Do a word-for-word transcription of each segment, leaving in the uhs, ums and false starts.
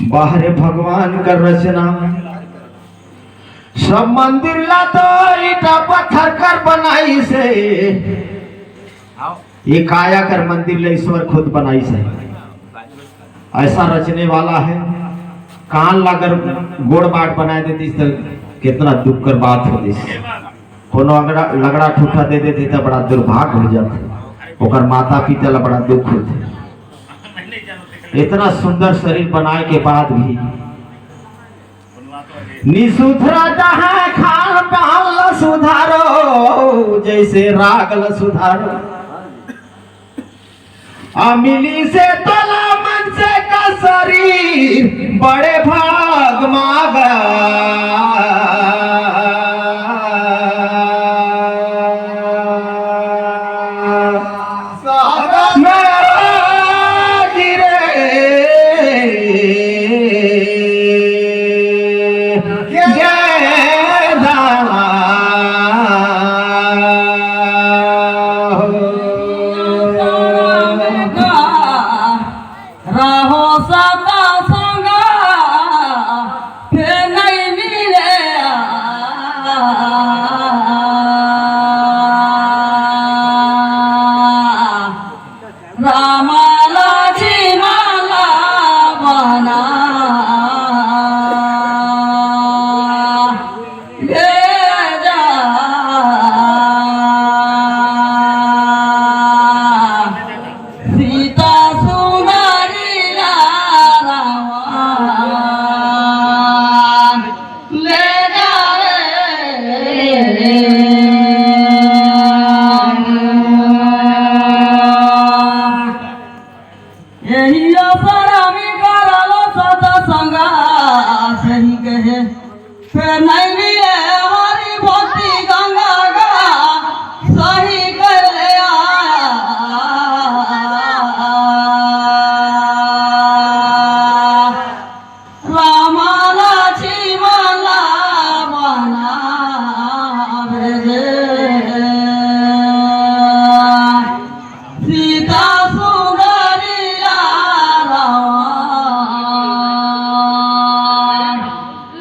बाहरे भगवान कर रचना, सब मंदिर ला तो ईटा पत्थर कर बनाइस हे। ये काया कर मंदिर ला ईश्वर खुद बनाइस हे। ऐसा रचने वाला हे। कान ला अगर गोड़ बाट बनाए देतिस तो कितना दुख कर बात होतिस। कोनो अगड़ा, लगड़ा ठूठा दे देते तो बड़ा दुर्भाग्य हो जाता, ओकर माता पिता ला बड़ा दुख होता। इतना सुंदर शरीर बनाए के बाद भी नि सुधरत हे खान पान ला सुधारो, जैसे राग ला सुधारो। आ मिलिस हे तोला मनसे का शरीर, बड़े भाग मागा। रहो सदा संगा, फेर नइ मिले। रामा लक्ष्मण ला बना ले जा। सीता सुंदरी ला रावण ले जावे। यही असर हमी करलो सतसंग सही कहे। फेर नइ मिले हरि भक्ति गंगा गा, सही करे आ। रामा लक्ष्मण ला बना भेजे। सीता सुंदरी ला रावण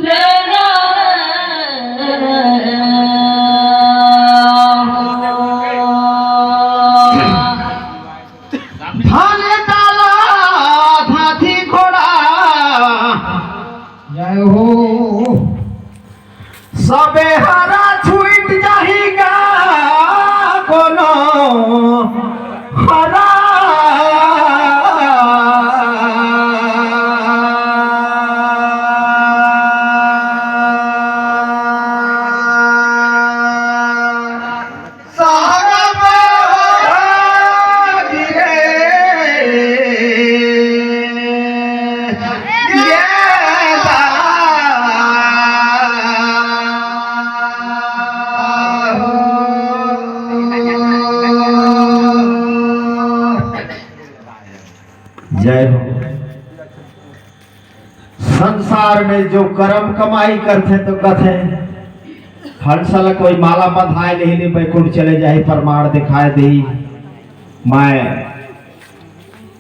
ले जावे। धन काला हाथी घोड़ा जय हो। सबे हरा छूट जाही गा कोनो हरा। जय हो। संसार में जो करम कमाई करथे तो कथे, हंस ल कोई माला बंधाए ले ही नहीं, बैकुंठ चले जाही, प्रमाण दिखाए देही। मैं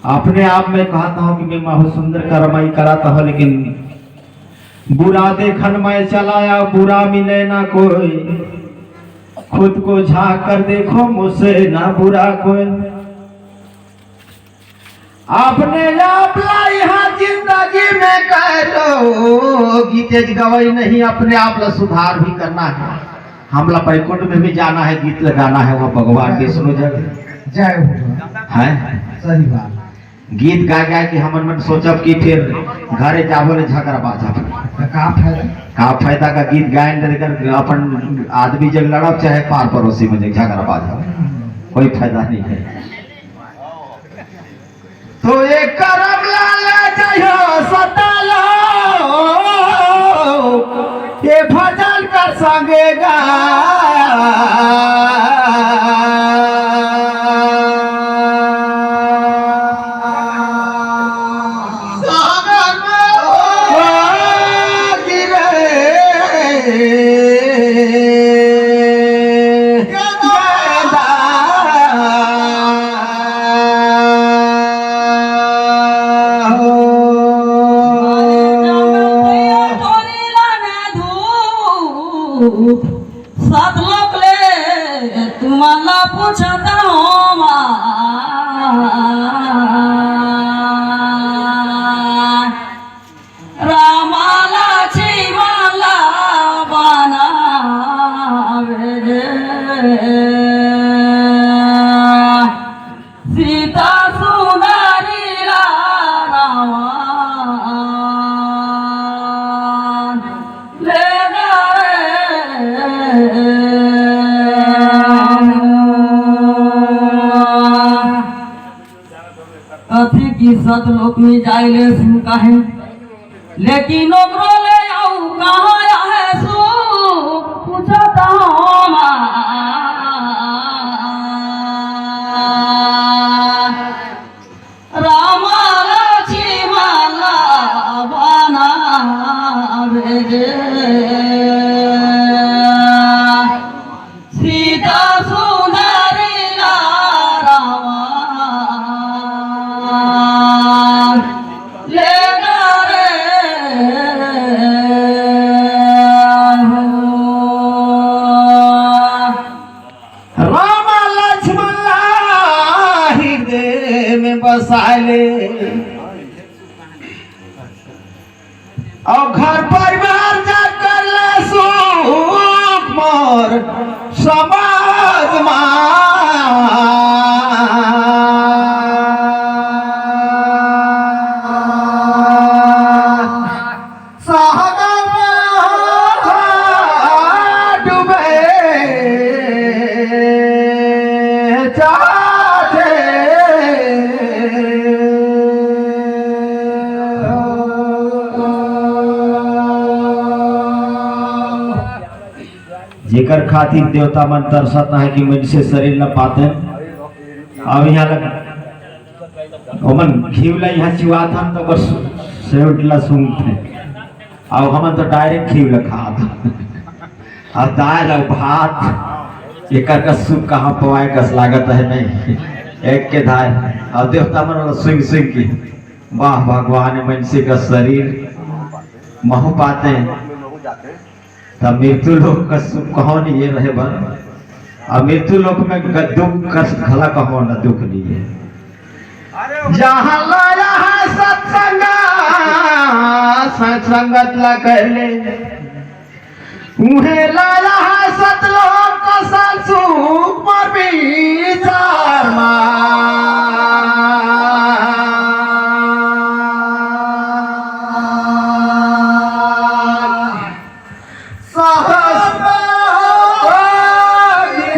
अपने आप में कहता हूँ कि मैं बहुत सुंदर करमाई कराता हूँ, लेकिन बुरा देखन मैं चला आया, बुरा मिले ना कोई, खुद को झांक कर देखो, मुझसे ना बुरा कोई। अपने आप ला यहाँ जिंदगी में करो, गीत गवई नहीं, अपने आप ला सुधार भी करना है। हमला बैकुंठ में भी जाना है, गीत लगाना है, वहाँ भगवान विष्णु जग जय हो। है। सही बात। गीत गा गा के हमन मन सोचब कि फिर घरे जाबो ले झगड़ा बाजब। तो का फायदा? का फायदा का गीत गायन कर अपन आदमी जग लड़ब, चाहे पार पड़ोसी में जग झगड़ा बाजब, कोई फायदा नहीं है। तो ये करम लाल जयो सतालो, ये भजन कर संगे गा। सतलोक ले तुमन ला पूछत हों मैं, रामा लक्ष्मण ला बनावे रे, सीता सुंदरी ला रावण ले जा रे। कथे कि सतलोक में जाय ले सुख आहे, लेकिन ओकरो ले अउ कहाँ आहे सुख, पूछत हों मैं। रामा लक्ष्मण ला बनावे रे, सीता सुंदरी ला रावण ले जा रे। रामा लक्ष्मण ला हृदय में बसा ले, अउ घर परिवार जा कर ले सुख मोर समाज मा। सागर में डूबे चाहते। जेकर खातिर देवता मन तरसत आहे कि मनुष्य शरीर ल पातेन। अब इहाँ लग ओमन घीव ला इहाँ चिवात हन, त ओकर सेवट ला सूंघथे। अउ हमन तो direct घीव ला खात हन। अउ दाल अउ भात, एकर कस सुख कहाँ पवाय कस लागत हे, नहीं? एक के धार, अउ देवता मन ला सूंघ सूंघ के, वाह भगवान, ए मनुष्य का शरीर महू पाते। त मृत्यु लोक का सुख कहो नहीं हे रहे बर, अउ मृत्यु लोक में ग-, दुख कस घला कहो न दुख नहीं हे। जहाँ लाया है सत्संग, सत्संगत ला कर ले, उहे लाया है सतलोक का सुख पर विचार मा। सहस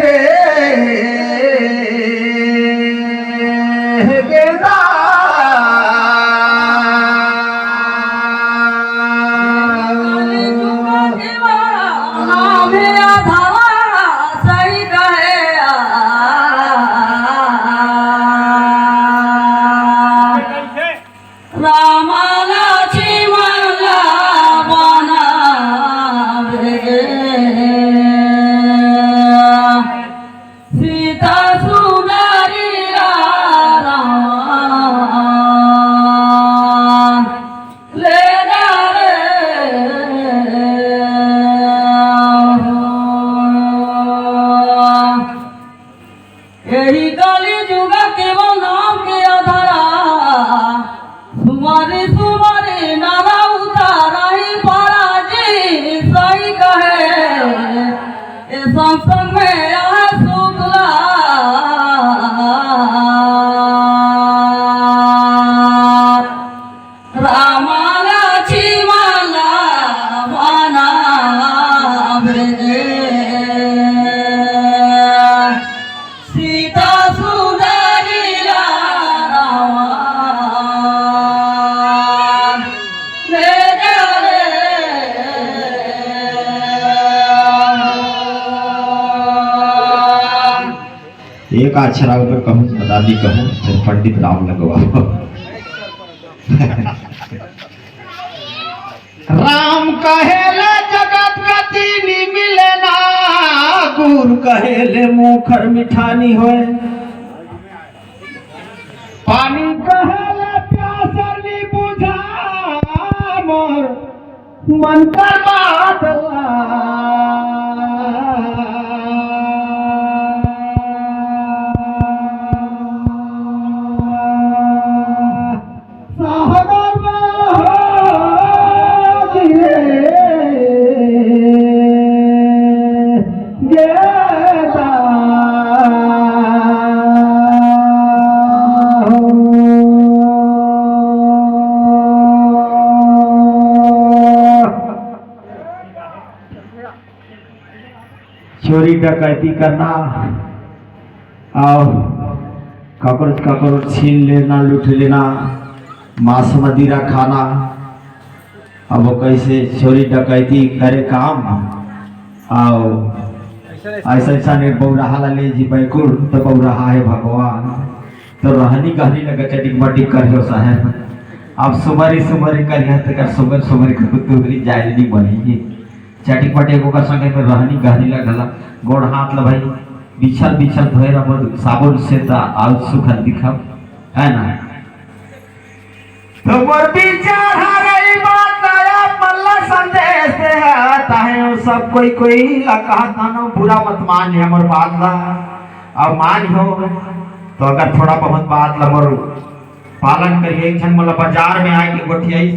रे गेंदा। रामा लक्ष्मण ला बनावे, सीता सुंदरी ला रावण ले जा रे। एही कलि जुग के वो नाम के अधरा, सुमरि सुमरि नर उतरहि परा जी सही कहे। ए संग संग में आए शुक्ला। रामा लक्ष्मण बनावे, सीता सुंदरी ला रावण ले जा रे। एक अक्षर ऊपर कहूँ, ज्यादा नहीं कहूँ, फिर पंडित राम लगवा। राम कहेले जगत गति नि मिले ना, गुरु कहेले मुखर मिठानी होय। पानी कहेले प्यास नि बुझा, मोर मन कर बात ला। चोरी डकैती करना अउ ककरो ककरो छीन लेना, लूट लेना, मांस मदिरा खाना, अब वो कैसे चोरी डकैती करे काम, अउ ऐसा ऐसा ने बौराहा ला ले जी बैकुंठ, तो बौराहा है भगवान, तो रहनी गहनी लगा चटिक मटिक करियो साहेब। अब सुमरी सुमरी करिया, तो कर सुमर सुमरी कर तुहरी जाय नहीं बनी। चटिक मटिक ओकर संगे में रहनी गहनी लगला, गोड़ हाथ ला भाई बिछल बिछल धोए रहो, साबुन से त आउ सुखल दिखब, है ना? तो मोर विचार हर रही बात आया, मल्ला संदेश दे है, ताहे वो सब कोई कोई ला कहा तानो, बुरा मत मान हमर बात ला, अब मान हो तो अगर थोड़ा बहुत बात ला मोर पालन करिए। एक झन मोला बाजार में आए के गोठियाई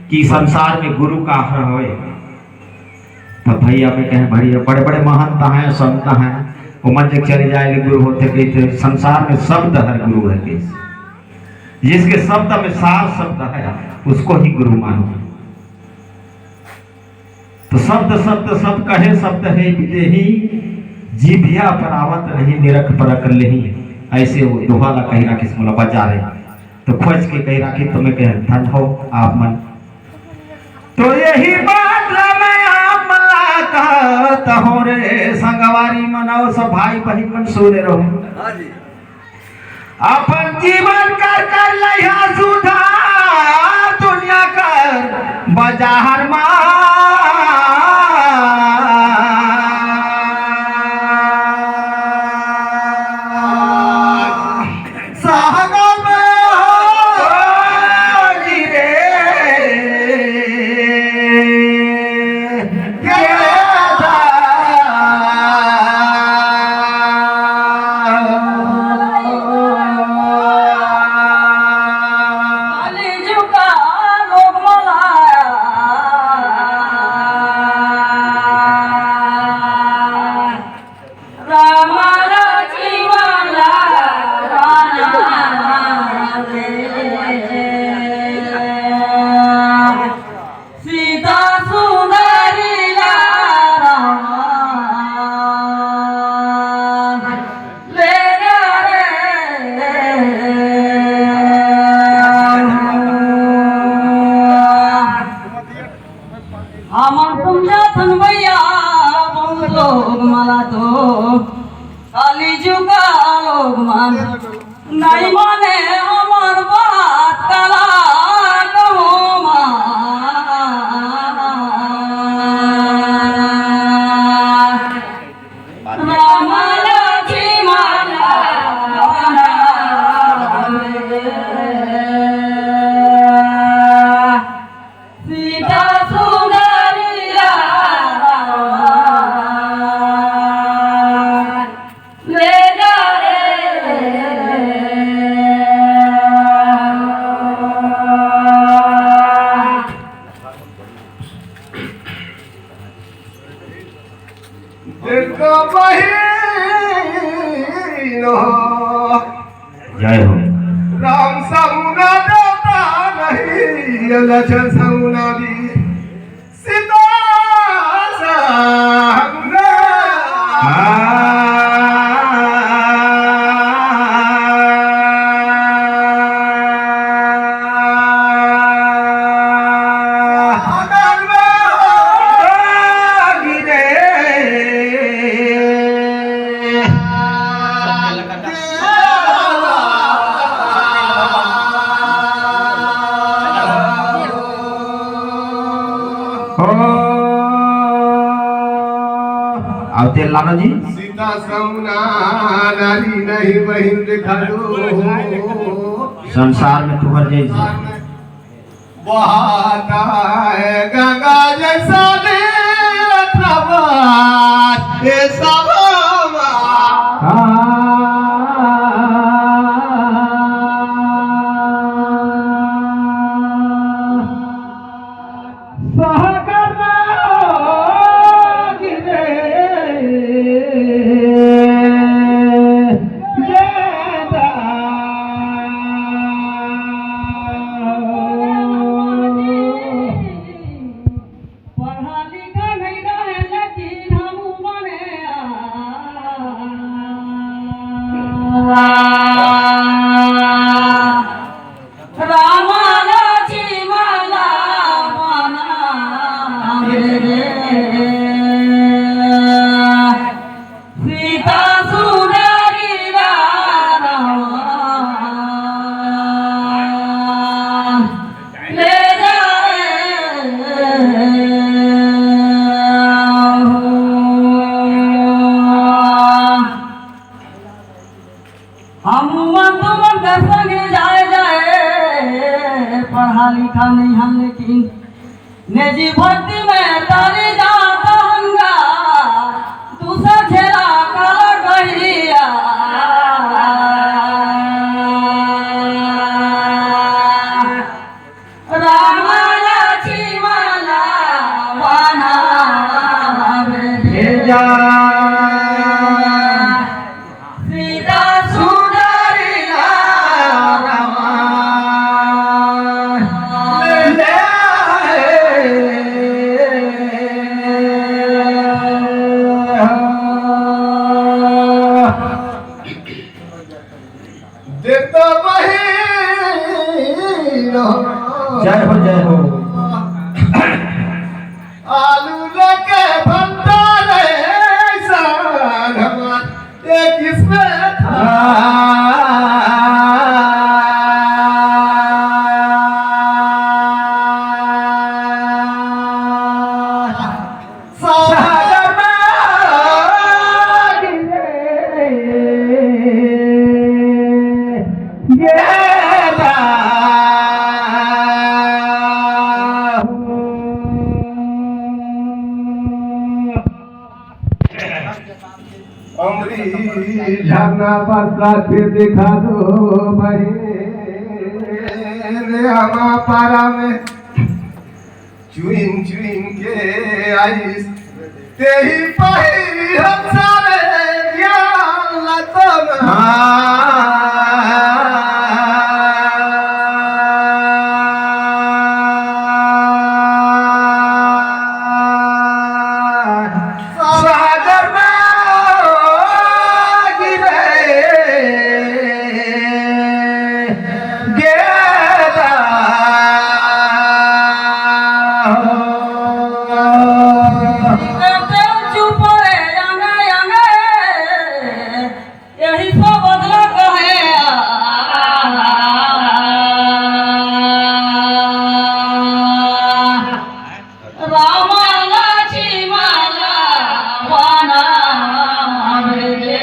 कि संसार में गुरु का हर हवे। तब भैया में कहे, भैया बड़े बड़े महंत हैं, संत हैं, वो मन जब चले जाए ले गुरु होते कहते, संसार में शब्द हर गुरु है कहते। जिसके शब्द में सार शब्द है, उसको ही गुरु मानो। तो शब्द शब्द सब कहे, शब्द है विदेही, जीभिया पर आवत नहीं, निरख परख लेही। ऐसे वो दोहा ला कही राखिस मोला बाजारे। तो खोज के कही राखिस, तो मैं कहे, धन हो आप मन। तो यही बात ला मैं आप मन ला कहत हूँ रे संगवारी मन, अउ सब भाई बहिन मन सुने रहो। अपन जीवन कर कर लइहा सुधार, दुनिया कर बाजार मा। सहगम होई रे। सीता सुंदरी ला राम ले जा रे। हमन समझत हन भैया, बहुत लोग मला तो कलजुग का लोग मन नहीं माने हमर बात, कला कहूँ मा। राम लक्ष्मण सीता सुंदरिया ले जा रे। देखो बहिन हो। जय हो। राम समुना देता नहीं, लक्षण समुना भी। सीता समुना। आओ तेल लानो जी। सीता समुना नारी नहीं बहिन देखा दो। संसार में तुम्हार जैसे बहाता है गंगा जैसा नीर प्रवाह, ये सब हमारा। हाँ। पढ़ा लिखा नहीं हम, लेकिन निजी भक्ति में तारी जाता हंगा, दूसर झेला काला कहिया। रामायण जीवना वाना भेजा। सीता सुंदरी रामा। देखता बहिन। जय हो, जय हो। आलू लेके भंडार ऐसा हमार ये किसमें था? सागर में गिरे, गिरे। अमरी झरना बरसा फिर दिखा दो बहिन, हमा पारा में चुइन चुइन के आइस, तेही पाही हम सारे ज्ञान लतम। सागर में गिरे गेदा हो। चुप रे अंग अंग, यही सब बदला कहे। राम लक्ष्मण वना भेजे,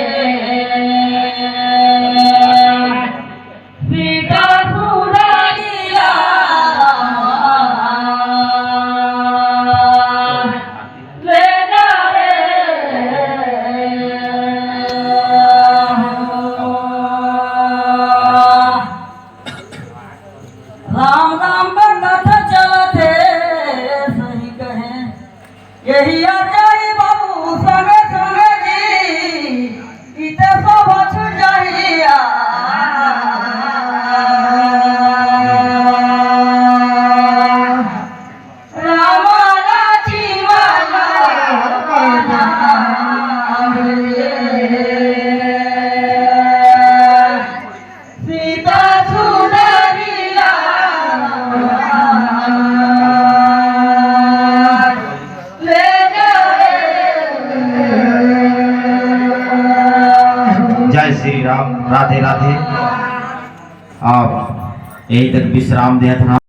सीता सुरैया ले जा रे। राम राम का कथा चलत हे, सही कहे। यही आ जाई बाबू संगे संगे जी, इते सब छूट जाई आ। राम राजी वाला सीता सुंदरिया ले जा रे। जय श्री राम, राधे राधे। आप यही तक विश्राम देत हन।